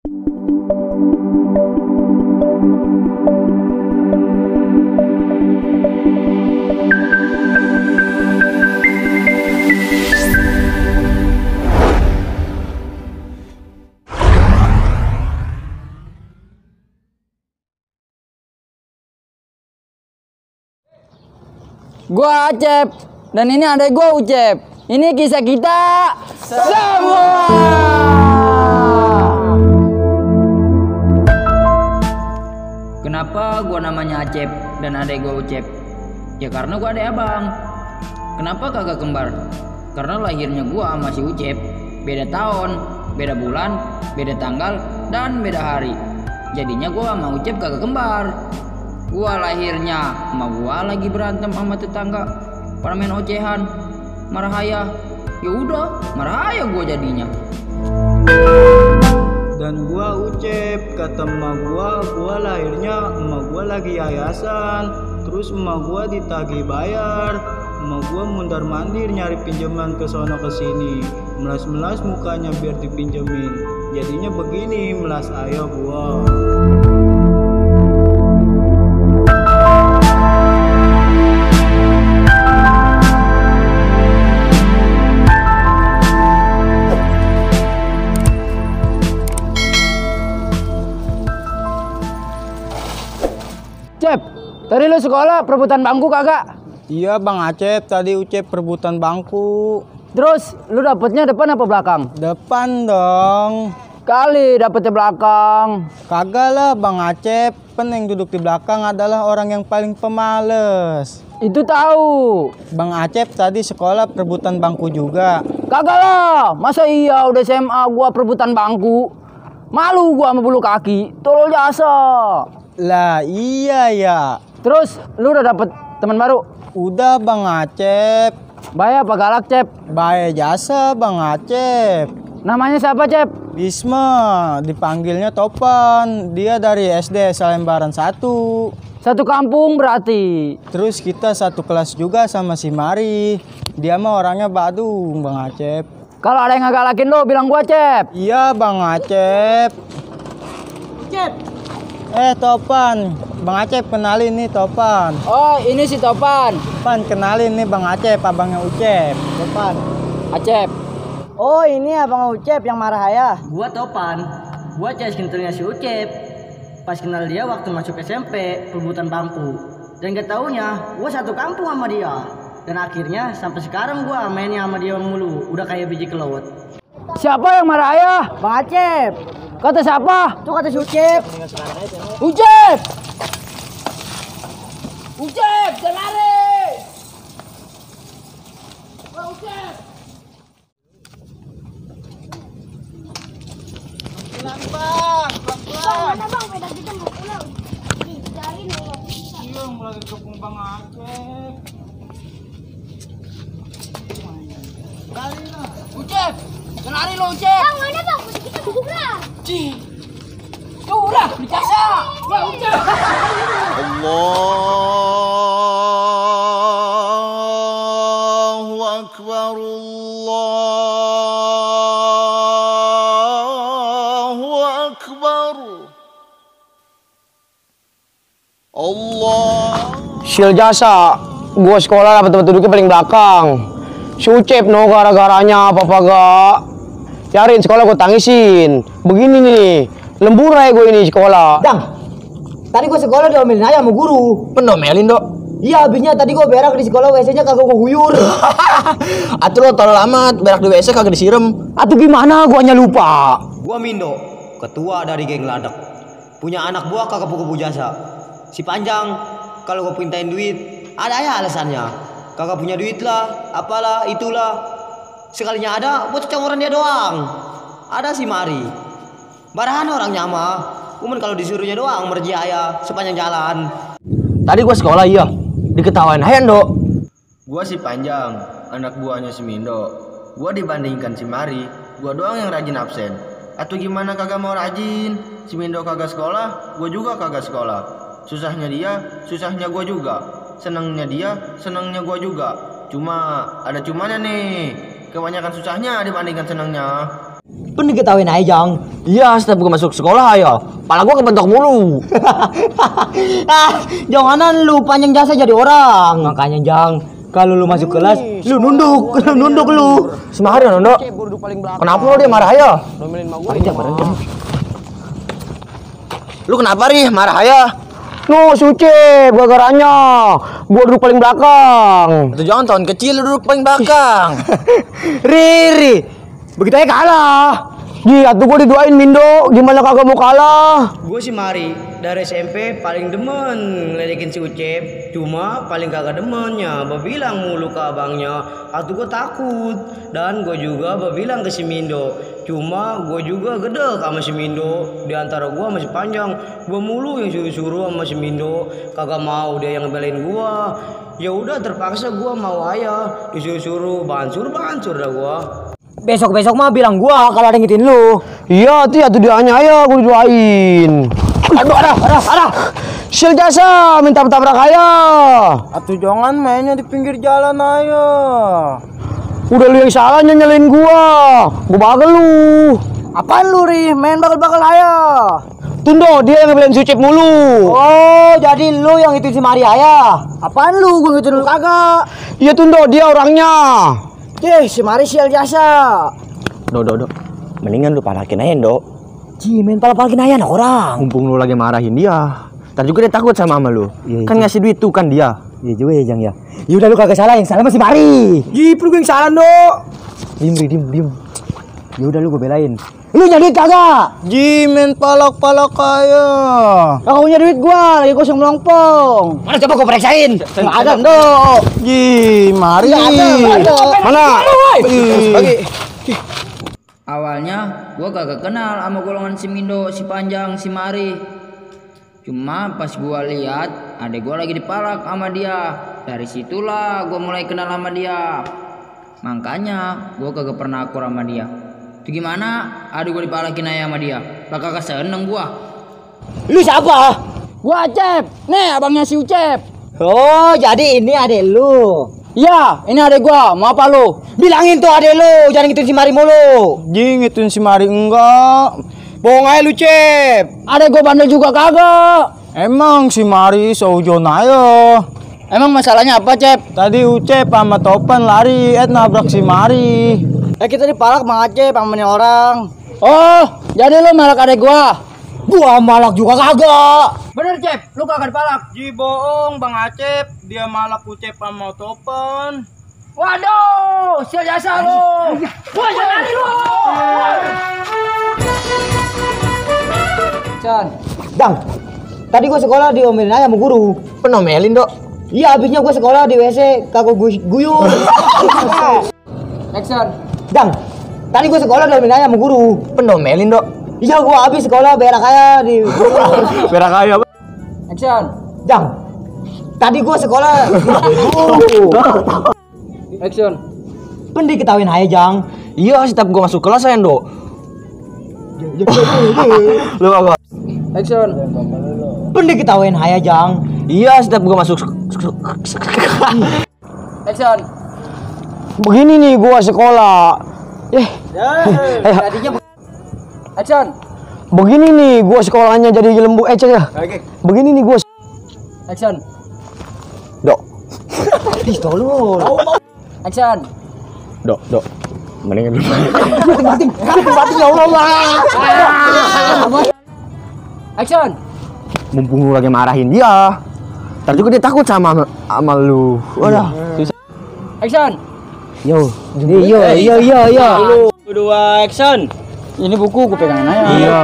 Gua Acep dan ini adek gua Ucep. Ini kisah kita semua. Kenapa gua namanya Acep dan adek gua Ucep? Ya karena gua adek abang. Kenapa kagak kembar? Karena lahirnya gua sama si Ucep beda tahun, beda bulan, beda tanggal, dan beda hari. Jadinya gua sama Ucep kagak kembar. Gua lahirnya sama gua lagi berantem sama tetangga, pada main ocehan, marahaya. Ya udah, marahaya gua jadinya. Dan gua Ucep, kata emak gua lahirnya emak gua lagi yayasan. Terus emak gua ditagih bayar. Emak gua mundar mandir nyari pinjaman ke sono ke sini. Melas-melas mukanya biar dipinjemin. Jadinya begini melas ayah gua. Cep, tadi lu sekolah perebutan bangku kagak? Iya Bang Acep, tadi Ucep perebutan bangku. Terus lu dapetnya depan apa belakang? Depan dong. Kali dapetnya belakang. Kagak lah Bang Acep, yang duduk di belakang adalah orang yang paling pemales. Itu tahu. Bang Acep tadi sekolah perebutan bangku juga. Kagak lah, masa iya udah SMA gua perebutan bangku. Malu gua sama bulu kaki, tolol jasa. Lah iya ya. Terus lu udah dapet teman baru? Udah Bang Acep. Baik apa galak, Cep? Baik jasa Bang Acep. Namanya siapa, Cep? Bisma, dipanggilnya Topan. Dia dari SD Salembaran 1. Satu kampung berarti. Terus kita satu kelas juga sama si Mari. Dia mah orangnya Badung Bang Acep. Kalau ada yang ngagalakin lo bilang gua, Cep. Iya Bang Acep. Cep. Topan, Bang Acep kenalin nih Topan. Oh, ini si Topan. Topan kenalin nih Bang Acep, abangnya Ucep. Topan. Acep. Oh, ini abang Ucep yang marah ya. Gua Topan, gua CS kentalnya si Ucep. Pas kenal dia waktu masuk SMP, perebutan bangku. Dan gak taunya, gua satu kampung sama dia. Dan akhirnya sampai sekarang gua mainnya sama dia mulu, udah kayak biji kelawat. Siapa yang marah ayah? Bang Acep. Kata siapa? Itu kata si Ucep. Ucep! Ucep, jangan lari! Bang Ucep! Pelan Bang, pelan-pelan. Mana bang, beda kita mau pulang. Dari nih. Iya, mulai dikepung Bang Acep. Kali lah. Ucep! Jangan lari lo, Ucep! Bang, mana bang, beda kita mau pulang. Tuh udah, dikasih! Bang Ucep! Allahu Akbar, Allahu Akbar. Allah. Sil jasa, gua sekolah dapat tempat duduknya paling belakang. Si Ucep no gara-garanya apa gak? Cariin sekolah gua tangisin. Begini nih, lemburai gua ini sekolah. Dang, tadi gua sekolah diomelin aja sama guru. Pendomelin dok. Iya, habisnya tadi gua berak di sekolah WC-nya kagak gua guyur. Atuh lo tolol amat, berak di WC kagak disiram. Atuh gimana? Gua hanya lupa. Gua Mindo, ketua dari geng Ladek. Punya anak buah kagak kupu jasa. Si Panjang, kalau gua pintain duit, ada ya alasannya. Kagak punya duit lah, apalah, itulah. Sekalinya ada, buat caworan dia doang. Ada si Mari. Barahan orangnya mah. Cuman kalau disuruhnya doang merjaya sepanjang jalan. Tadi gua sekolah iya, diketawain hayan dok. Gua si Panjang, anak buahnya si Mindo. Gua dibandingkan si Mari, gua doang yang rajin absen. Atau gimana kagak mau rajin? Si Mindo kagak sekolah, gua juga kagak sekolah. Susahnya dia, susahnya gua juga. Senangnya dia, senangnya gua juga. Cuma ada cumanya nih. Kebanyakan susahnya dibandingkan senangnya. Pen diketawain aja Jang. Iya, setiap gua masuk sekolah ya, kepala gua kebentok mulu. Janganan lu panjang jasa jadi orang. Makanya Jang, kalau lu masuk kelas, lu nunduk lu. Semari nunduk. Kenapa lo dia marah ya? Lu kenapa Ri marah ya? No, suci, gara-garanya gua duduk paling belakang. Itu jangan tahun kecil lu duduk paling belakang. Riri, begitu aja kalah. Ji, atuh gua didoain Mindo, gimana kagak mau kalah? Gue si Mari dari SMP paling demen ngeledekin si Ucep, cuma paling kagak demennya bilang mulu ke abangnya, atuh gue takut. Dan gue juga bilang ke si Mindo, cuma gue juga gede sama si Mindo. Di antara gue masih panjang, gue mulu yang suruh-suruh sama si Mindo, kagak mau dia yang ngebelain gue. Ya udah terpaksa gue mau aja disuruh-suruh, bansur dah gue. Besok mah bilang gua kalau ada yang ngikutin lu. Iya, atuh dia aja gua didoain. Aduh, ada. Sil jasa minta tabrak aja. Atuh jangan mainnya di pinggir jalan ayo. Udah lu yang salah nyalain gua bagel lu. Apaan lu Ri? Main bakal ayo. Tundo, dia yang ngebelain Sucep mulu. Oh, jadi lu yang ngikutin si Maria ya? Apaan lu? Gua ngikutin lu kagak. Iya Tundo, dia orangnya. Si Mari sial jasa. Do. Mendingan lu palakin aja, Dok. Ji, main palakin aja anak orang. Mumpung lu lagi marahin dia. Ntar juga dia takut sama lu. Iya, kan ngasih duit tuh kan dia. Iya juga ya, Jang ya. Ya udah lu kagak salah, yang salah masih Mari. Ji, perlu yang salah, Dok. Diem. Ya udah lu gue belain. Lu nyari duit kagak? Ji, main palak ayo. Kagak punya duit gua, lagi kosong melompong. Mana coba gua periksain. Enggak ada, Dok. Ji, Mari. Mana? Bagi. Awalnya gua kagak kenal sama golongan si Mindo, si Panjang, si Mari. Cuma pas gua lihat adek gua lagi dipalak sama dia. Dari situlah gua mulai kenal sama dia. Makanya gua kagak pernah akur sama dia. Itu gimana? Aduh gue dipalakin aja sama dia. Bakal seneng gua. Lu siapa? Gua Cep. Nih abangnya si Ucep. Oh, jadi ini adek lu. Iya, ini adek gua. Mau apa lu? Bilangin tuh adek lu, jangan ngituin si Mari mulu. Ji, ngituin si Mari enggak. Bohong aja lu, Cep. Adek gua bandel juga kagak. Emang si Mari seujon ayo. Emang masalahnya apa, Cep? Tadi Ucep sama Topan lari, nabrak si Mari. Kita dipalak Bang Acep sama orang. Oh, jadi lu malak adek gua? Gua malak juga kagak. Bener, Cep, lu kagak dipalak. Ji, bohong Bang Acep, dia malak Ucep sama Topan. Waduh, sial jasa lu. Wah, jangan lu. Chan. Dang, tadi gua sekolah diomelin aja sama guru. Penomelin, Dok. Iya, habisnya gua sekolah di WC kagak guyur. Action. Dang, tadi gua sekolah diomelin aja sama guru. Penomelin, Dok. Iya, gua habis sekolah berak aja di Berak aja. Action. Dang, tadi gua sekolah Action. Pen diketawain aja, Jang. Iya, setiap gua masuk kelas saya, Dok. Lu kagak. Action. Pen diketawain aja, Jang. Iya, setiap gua masuk Action. begini nih gua sekolah. Tadinya Action. Begini nih gua sekolahnya jadi lembu ya. Begini nih gua. Action. Dok. Ih, tolong. Action. Dok. Mendingan dulu. Batin ya Allah. Action. Mumpung lu lagi marahin dia. Ntar juga dia takut sama lu. Udah. Susah. Action. Yo. Yo. Dua action. Ini buku gue pegangin aja. Iya.